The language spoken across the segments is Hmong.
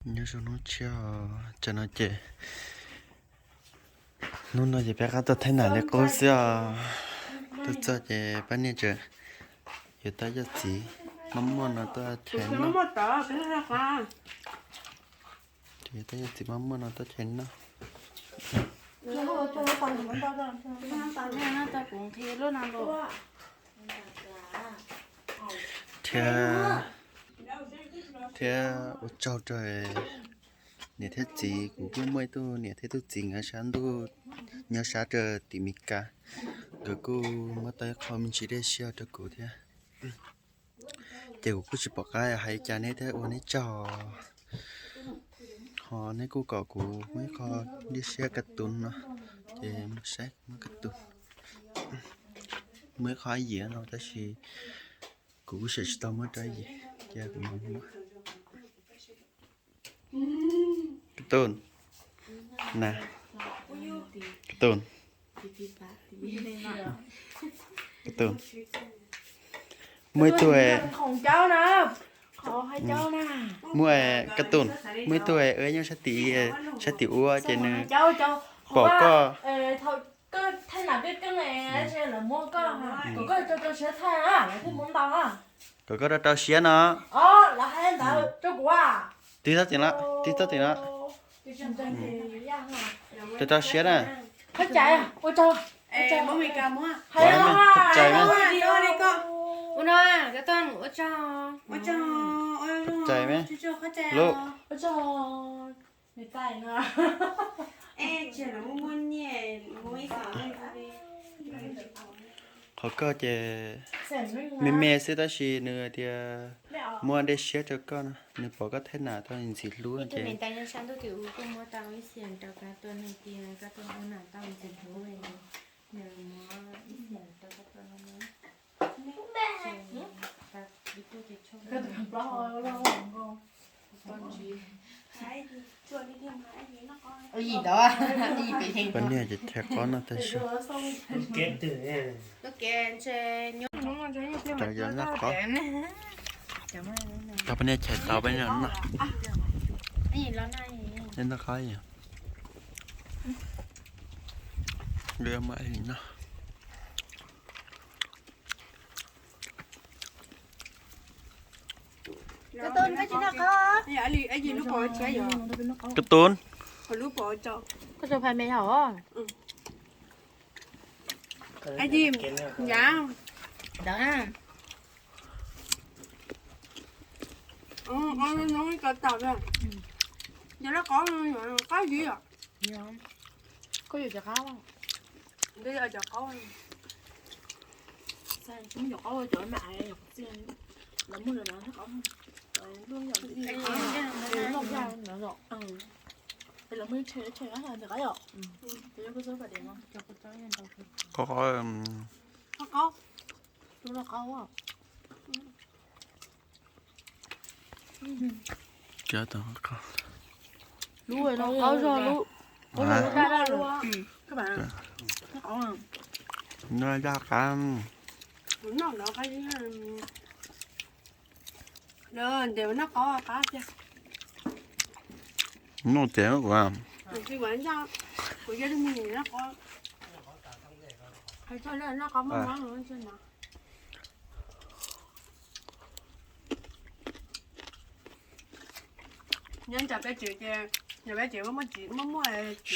Nyob zoo hnub tshiab, tam no ces hnub no ces peb qab tuaj thaij nam li qub xwb os. Tuaj txog ces pab niag tseem yuav tau yoj txiv maj muaj no tuaj chais noj. Yuav tau yoj txiv maj muaj no tuaj chais noj. Thiab, thiab ua tsaug rau niam thiab txiv, kuv kuj muaj ib tug niam thiab tug txiv nkawd sab ntuj nyob sab rau tim Mes Kas, nkawd kuj muab tau ib qho me ntsis dej siab rau kuv thiab. Ces kuv kuj tsis pom qab hais li cas, neb thiaj ua neb tsaug. Ho neb kuj kom kuv muaj ib qho dej siab kaj tus no, ces saib kuv muab kaj tus, muaj ib qho yim no tab sis kuv kuj xav tsis tau muab rau yim, ces kuv mam muab. Kaj tus na, kaj tus, kaj tus, muaj ib tug, muaj kaj tus, muaj ib tug nyob sab tim, sab tim ub ces nws pom koj. Kom koj rau rau siab no. Tiv txhob tim no, tiv txhob tim no. Rau rau siab na. Qhov cais, ua tsaug. Qhov cais na. Ua no, ua tsaug. Qhov cais me. Lub. Qhov koj ces me me xwb tab sis nws tias muaj dej siab rau koj no, nws pom koj thaij nam tau ntxim hlub no ces. Poj niam ces chais qob noj tag zog. Cov yog noj qob. Cov poj niam chais tau peb noj. Noj qob. Muaj li no. Koj tun, koj tsis noj koj. Koj tun. Koj tsis phais me hauv. Ntawd na. Yog lub qab qab yus. Koj yuav cov qab. Cov qab, cov me, lawv muag lawv no qab. Lawv muag ib tshee ib tshee qab ntawd qab yom. Qab qab. Qab qab. Lub no qab zog lub. Lub daj daj lub. Noj daj qab. Noj ces kuv.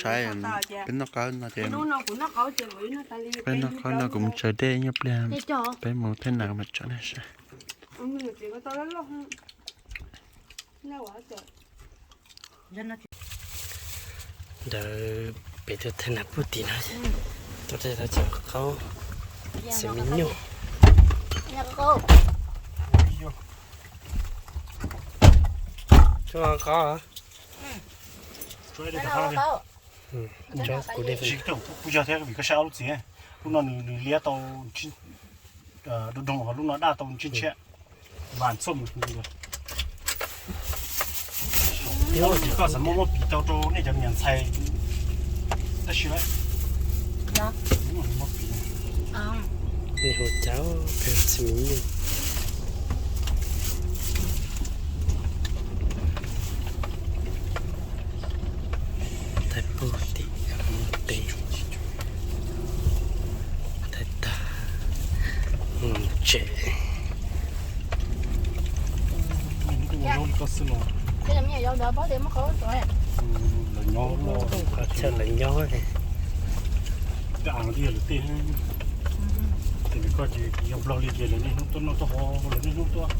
Saib, peb noj qab no ces, peb noj qab no kuv mus tsaws dej nyob pliag, peb mus thaij nas kuv mam tso nej saib. Ntawd peb tuaj thaij nas puag tim no, tuaj thaij tau cov qaub, xws me nyuj. Qaub, kuv li. Kuv yog thiab vim koj saib ob lub txiv, lub no nws liab tau doog, lub no daj tau ntshiab ntshiab. Vas txuj mus, koj xav muab muab piv tau rau nej cov niam ntxhais tab sis lawm. Muab piv. Nws hu cauv pheej tsis mis nyuj. Tim mus tes, thaij tag mus tsev. Lawv nyob, lawv nyob. Ces nws koj ces yog nplog li ces lawv niaj hnub tuaj noj tuaj haus, lawv niaj hnub tuaj.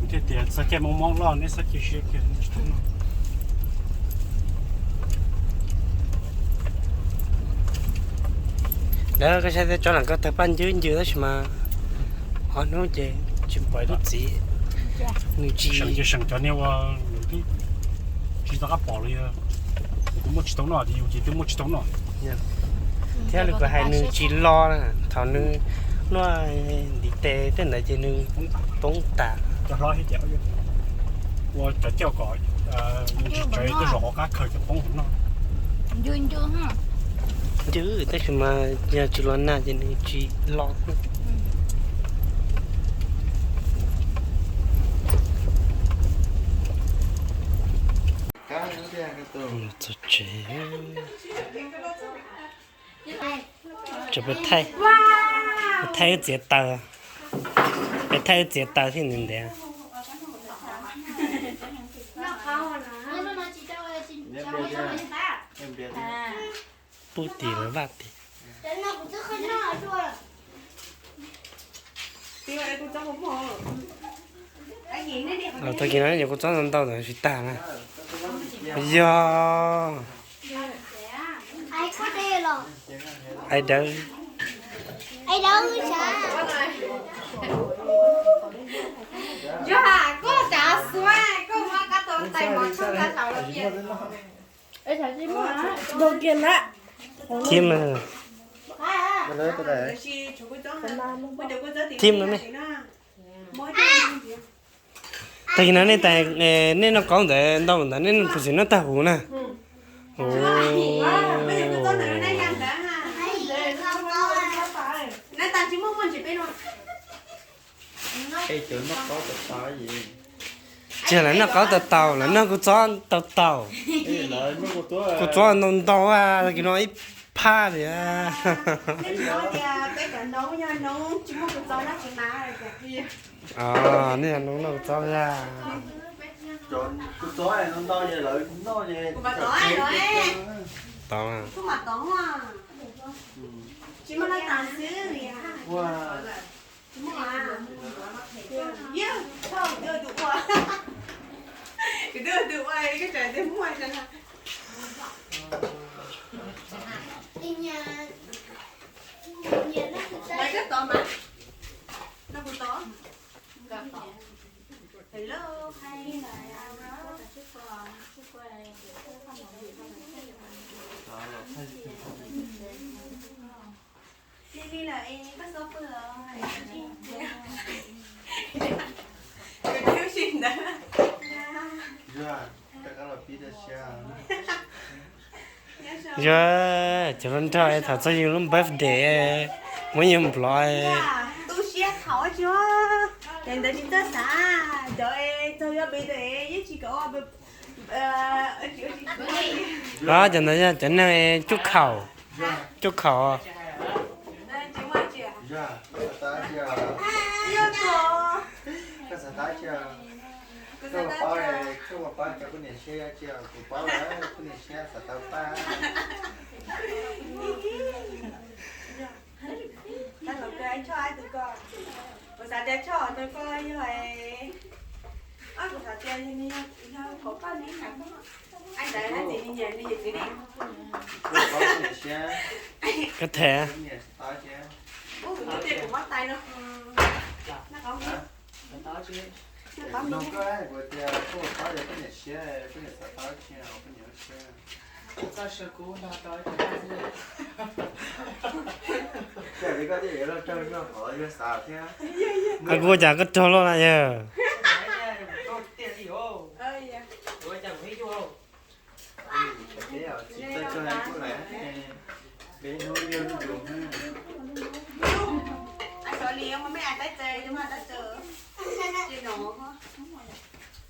Thiaj tias txog caij mob mob loj neb xav cia siab kiag tsis tau noj. Lawv koj saib tej tsob lam koj tawg paj ncwb ncwb tab sis mas ob hnub ces tsis pom ib lub txiv. Nws tsis seem cov niag ua, tsis tau qab pom los yog kuv muaj tsis tau noj ces yus ces twb muaj tsis tau noj. Thiab lawv kuj hais nws tsis lo na, thaum nws noj ntiv tes tej ntawd ces nws poob tas. Cov hlob thiab ces ua cov cauj kom nws tsis tsawv tej zaum hauv qab khaws cov poob hauv noj. Ncwb tab sis mas yog tsis los nag ces nws tsis lo. Txog tsev. Tseem pais thaij, thaij wb txiav taws, pais thaij wb txiav taws thiab ntev ntev. Pub tim lawv vaj tim. Tag kis no kuv txob ntau ntau ntawd tsis tag na. Yog ai dawb. Thiab mas, thiab mas ne. Tag kis no nej, nej noj qaub ntawd ntau ntawd nej puas txiv noj tag huv na? Tsis yog lawv noj qaub tau tau, lawv noj kuv txob tau tau. Kuv txob ntau ntau, tag kis no ib phab li. Nej noj kuv txob a. Tau. Yog cov hluas nraug thaum txog yus lub birthday muab yus nplov. Tu siab thaum tsis, ntawd tsis txawj xav, cov txog yuav birthday yeej tsis kam. Cov ntawd yog cov neeg cub khaum, cub khaum. Kuv xav tias Choj tus ko yog, kuv xav tias yog, yog kom poj niam, ntawd hais tias nws nyiam nws yawm txiv ne. Koj them. Ub, kuv twb tias kuv muab tais no. Kuv cas koj raug loj na yawg.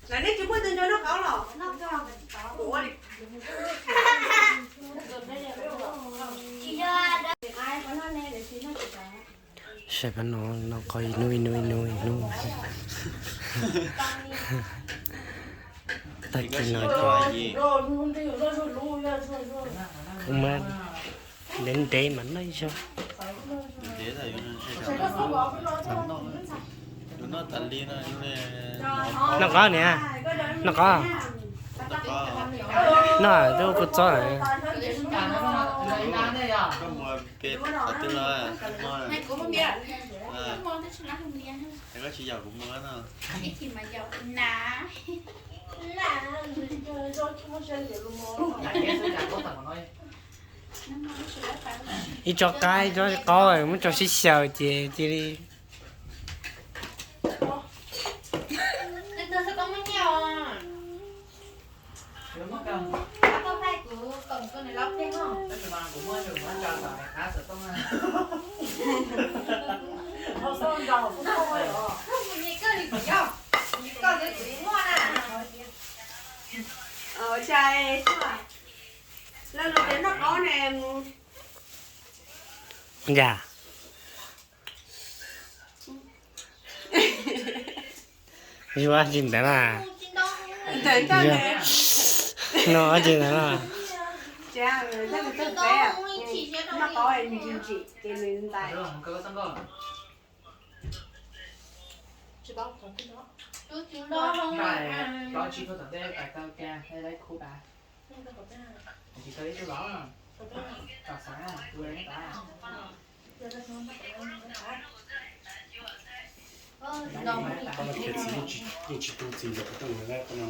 Lawv nej tsis muaj tus nco noj qaub los? Kuv ua li. Saib pab no, no qhov ib hnub ib hnub ib hnub ib hnub. Tag kis no ces kuv muab ntev ntev mas noj ib zaug. Noj qab niam, noj qab. Noj twb ua kua txob. Ib tsob qab ib tsob qaub muab tso sib xyaw ces cia li. Yam. Yuav tsis ntawd na. No tsis ntawd na. Khiav txiv yeej tsis tu txiv ntawm qhov rooj no,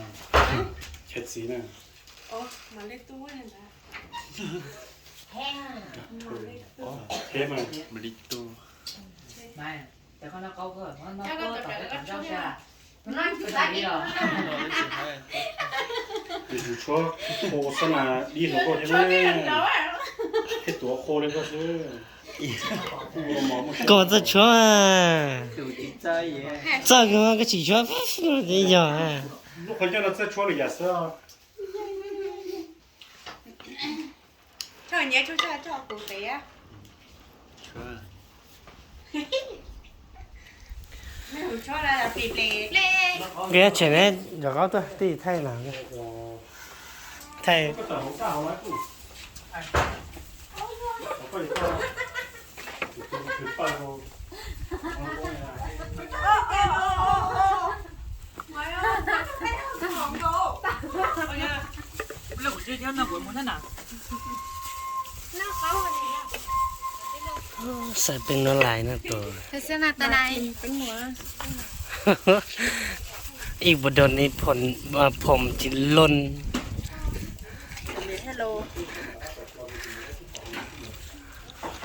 khiav txiv na. Tus tshuab qhuav xwb na, dib hlo koj thiab ne. Thiaj tuav qhuav li koj xwb. Koj txawj tshuab, txawj koj tsis tshuab yog. Lub qhov ncauj no txawj tshuab li yam xwb. Nqis tshem ne, yog koj tuaj tij thaij los thaij. Xav peev no lais no tus. Ib puas dog ni phom tsis lon.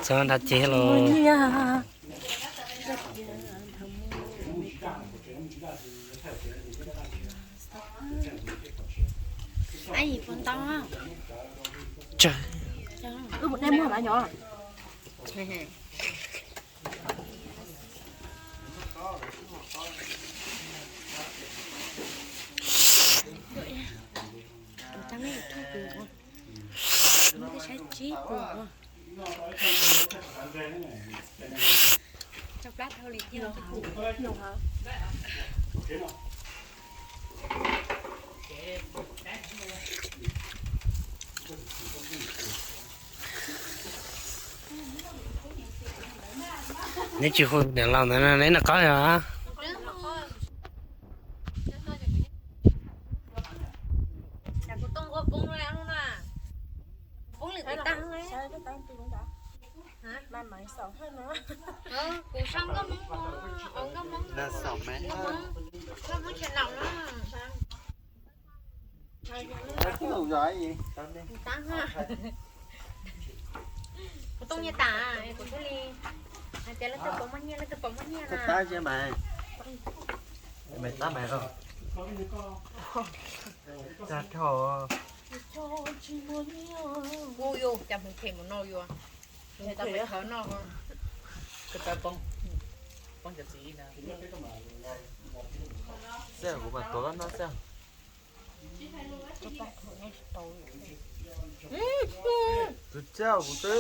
Txog nrad ces los. Tsawg. Neb tsis hu niam laus ntawd no neb noj qab yog? Kuv tub nyiaj tas, kuv thiaj li hais tias leej twg puas muaj nyiaj, leej twg puas muaj nyiaj na. Tab mas, cas dhau. Kuv yus cas mus them mus no yus, mus tau pem khawv no. Xwb kuv mas tuav koj noj xwb. Tus caj kuv twb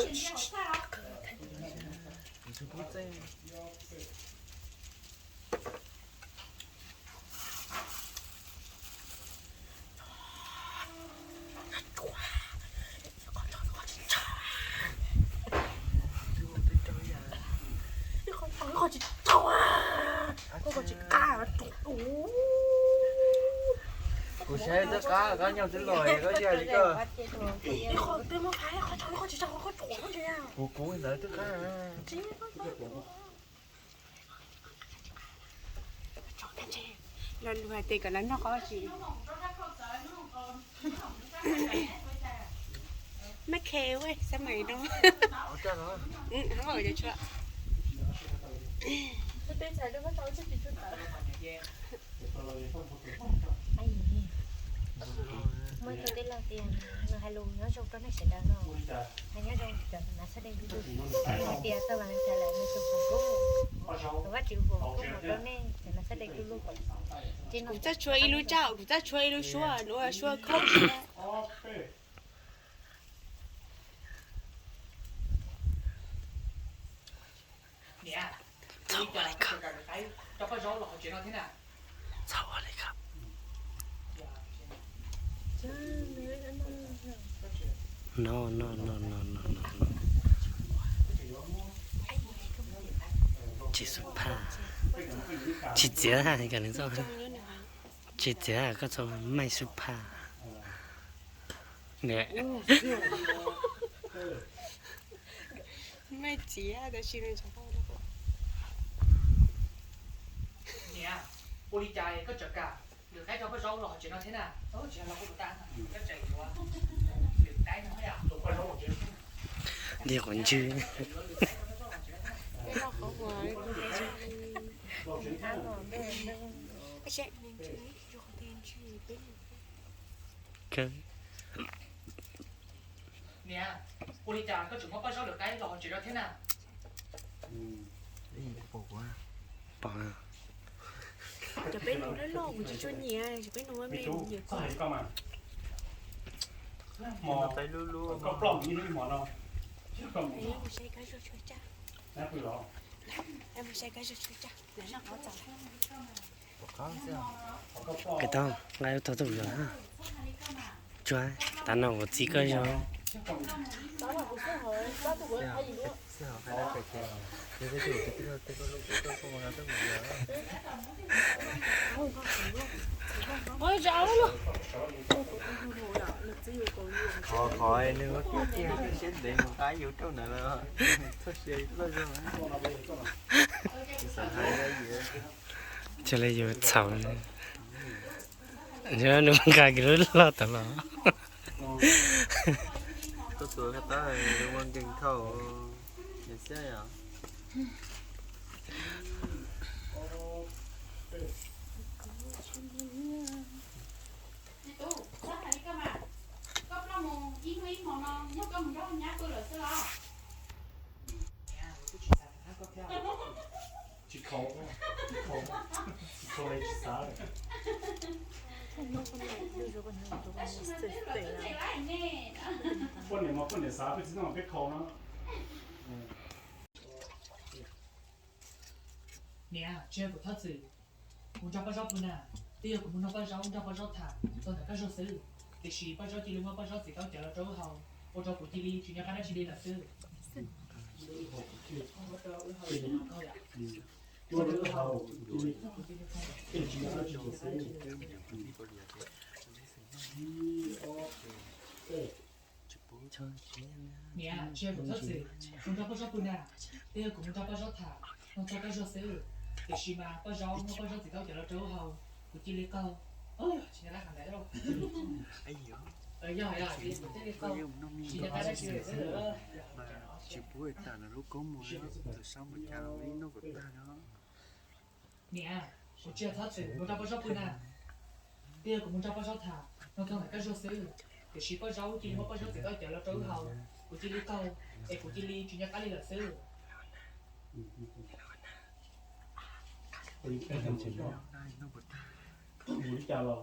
Kuv saib twb qab, qab nyob twb los koj yog li koj. Kuv kuv ntawd twb qab. Los lus hais tias kom lawv noj qab tsi. Mab khe ua xab mais no. Muaj ib tug tij laug tias nws hais lus nyob zoo rau nej sawv daws no, hais nyob zoo cov nas txhab dej du lug, tias koj vas cas lawm nws tus foom kub, Vajtswv foom kub mus rau nej cov nas txhab dej du lug. Kuv txaj tshuav ib lub tsaj, kuv txaj tshuav ib lub suab, suab khob. Niam, ua li cas koj tseem kam lwm qaib coj paj zaub los hauv tsev no thiab na? No no no no no no. Tsis xub phaj, tsis txiav, tsis txiav, koj txhob maij xub phaj. Maij txiav tab sis nws tseem tau. Niam, ua li cas koj tseem kam lwm qaib coj paj zaub los hauv tsev no thiab na? Tsis yog los kuv tus tas, koj tseem yuav lwm qaib no thiab? Li qhov ntswg. Niam, ua li cas koj tseem muab paj zaub lwm qaib los hauv tsev no thiab na? Pom. Cov peb nus loj loj kuv tsis tshua nyiam, cov peb nus me me nyiam. Mus saib kab zuag tshua tsaj. Mus saib kab zuag tshua tsaj. Pem tau nqa ib tog tuaj los. Tsuag, tav no kuv txiv koj zog. Qhov, qhov nws muab kiag kiag siab ntev mus nqa yus rau ntawd los txhob sia loj zog. Xav hais yuav, cia li yus txhaum. Nws nqa kiag lub loj tod los. Koj tus koj tab ua nkeeg thauj, nws xiab yom. Tsis khau, tsis khau, tsis khau li tsis xav lawm. Poj niam mas poj niam xav, peb txiv neej mas peb khau no. Niam, tsis yog kuv thov txim, kuv nrog paj zaub pw na, twb yog kuv mus nrog paj zaub, nrog paj zaub tham txog ntawm kab zuag xwb, tiam sis paj zaub cia li muab paj zaub txiv taub cawv los rau wb haus, ua rau kuv cia li tsis nco qab dab tsi li lawm xwb. Niam, tsis yog kuv thov txim, kuv nrog paj zaub pw na, twb yog kuv mus nrog paj zaub tham txog kab zuag xwb, tiam sis mas paj zaub muab paj zaub txiv taub cawv los rau wb haus, kuv cia li qaug. Tsis nco qab hais ntawd lauj. Yog, yog, kuv thiaj li qaug, tsis nco qab dab tsi lawm xwb. Tsis pub tam no lub koob mus, tam sab mus cas los ib noj kom tag no. Niam, kuv tsis yog thov txim mus nrog paj zaub pw na, twb yog kuv mus nrog paj zaub tham txog ntawm kab zuag xwb, tiam sis paj zaub cia li muab paj zaub txiv taub cawv los rau wb haus, kuv cia li qaug, es kuv cia li tsis nco qab li lawm xwb. Mus li cas los?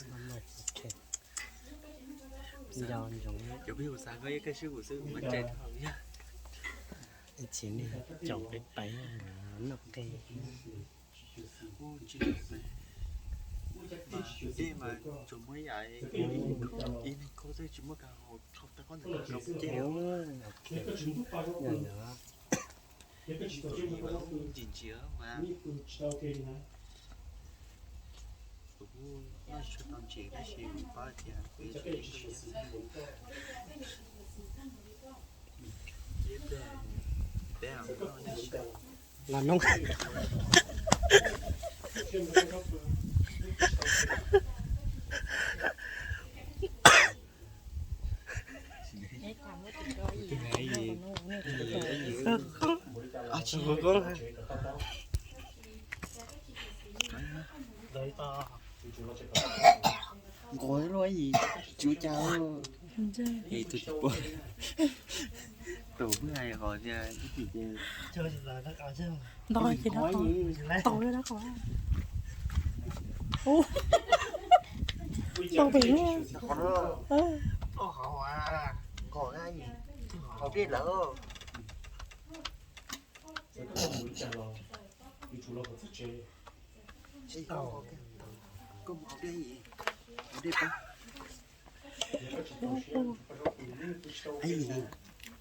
xwb. Nco ntsoov. Cov peb hu xav koj ib koj sib hu xwb mas tsev dhau yog. Ib txhia nej caum peb pais noj qe. Ua tsis tau pais. Mas dej mas tsuas muaj ib yam ib neeg khaub xwb tsis muaj kab haus rho tau koj ntawm koj kaus ceg. Ntsim ntsim mas kuv kuj noj tsis tau ntsim tab sis kuv pab tias kuv yuav tsum ib pliag peb los noj. Nqus luaj yim tsuv cas. Es tus tsis pom. Tus pheej hais qhov tias ib txwm ces nto ces nto tau dab qhov. Ntau pem. Nqos haus dej lawm.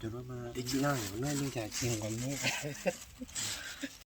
Cov no mas ib txwm no no li cas tsis nqos me.